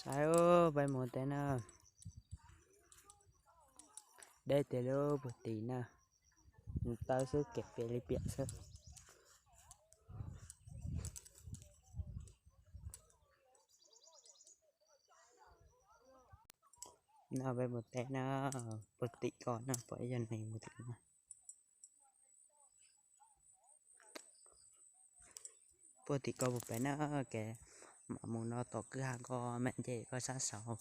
Lawv peb mus teb na, deb tiag li puag tim na, mus tawb xwb kev piam li piam xwb. No peb mus teb na, puag tim ko na, pom ib co neeg mus tim no. Puag tim ko puag pem na, kev mam mus no tom kwj ha ko mam nce ko sab saud.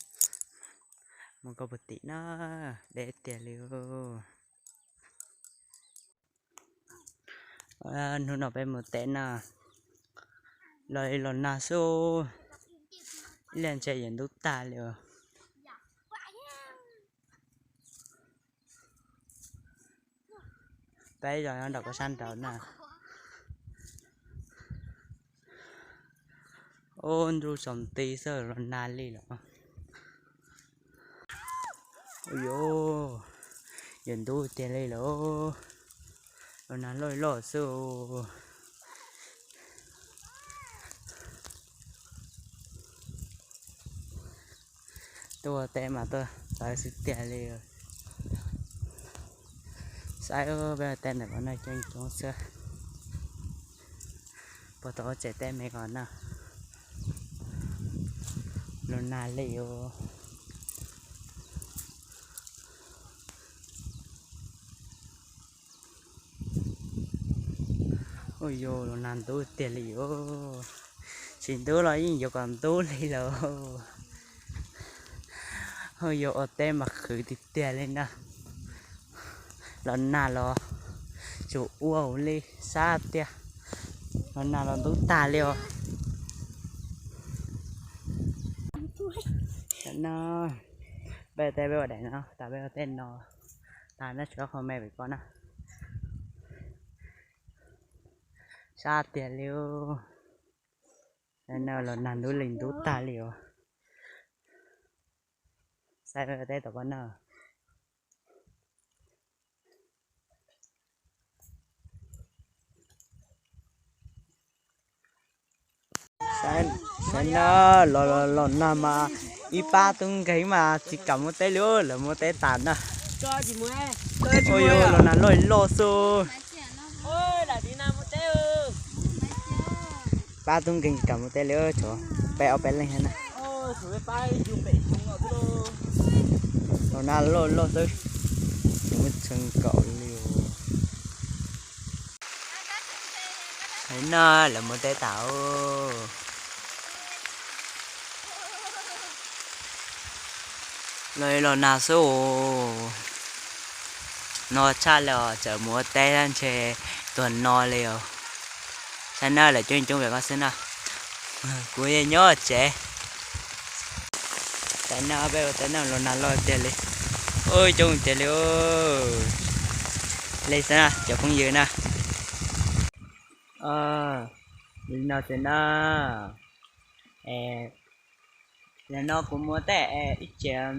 Mus ko puag tim na, deb tiag li. Hnub no peb mus teb na, los li los nag xwb, ib leeg ntshe yuav ntub tag li os. Peb zos nyob nram koj sab nraud na. Ub, ntuj tsaus nti xwb los nag li lawm. Ua yuav ntub tiag li lawm, los nag loj loj xwb. Tuaj teb mas tuaj txawv xwb tiag li. Saib peb teb ntawm ko na coob coob xwb. Puag tod tsev teb me ko na, los nag li os. Ua yuav los nag ntub tiag li os. Tsis ntub los yeej yuav kom ntub li lawm. Ua yuav ua teb mas qhwv tiag tiag li na. Los nag los tsuas ua li sab tiag, los nag los ntub tag li os. No peb teb peb ua daim no tas, peb ua teb no tas, nyob tsuav qhov me pem ko na. Sab tiag li. No los nag ntub li ntub tag li os. Saib peb teb tom ko na. Saib na, los los nag mas ib pab tub nkeeg mas tsis kam mus teb li, lawv mus teb tas na. Ua yuav los nag loj loj xwb. Pab tub nkeeg tsis kam mus teb li, tshuav peb ob peb leeg na. Los nag loj loj xwb, tsis muaj tshee nkaum li. No lawv mus teb tas. Los los nag xwb. No tshaj li os, txawm mus ua teb ntshe tuag no li os. Saib na, lawv coob coob pem ko xwb na. Kuv yeej nyob tsev. Saib na, peb ua teb na los nag loj tiag li. Ua coob tiag li. Li xwb na cov phooj ywg na. Li no xwb na. Nim no kuv mus teb ib tsam,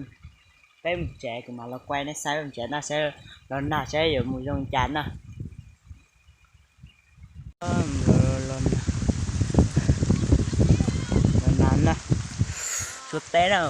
peb mus tsev kuv mam los kuaj nej saib peb mus tsev na, saib los nag saib yuav mus zoo cas na. Los nag na, tsuav teb na.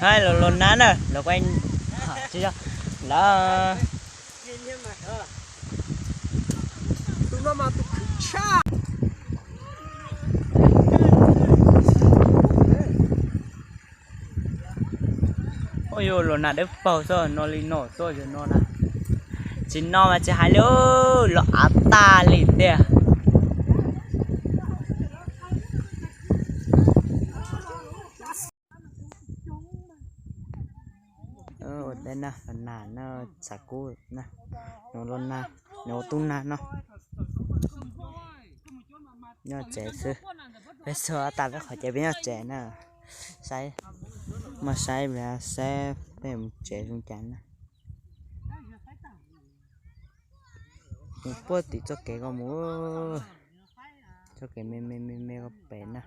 Hais los los nag na, los kuaj tsis yog lawm. Ua yuav los nag dawb paug xwb, no li no xwb, yog no na. Tsis no mas tsis hais li, los av tag li tiag. Ua teb na, los nag na, txhav kub na, nws los nag, nws ua tub nag no. Nyob tsev xwb, peb txog tas peb qhov ces peb nyob tsev na. Saib, mas saib, saib peb mus tsev zoo cas na. Mus puag tim txoj kev ko mus. Txoj kev me me me me pem na.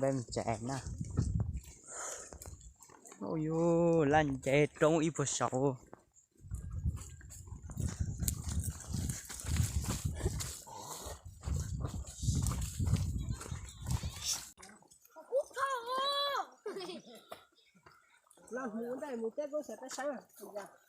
Peb mus tsev na. Ub, yus laj nce roob ib puag saud. Los hmuv ntej mus teb kub xav peb saib.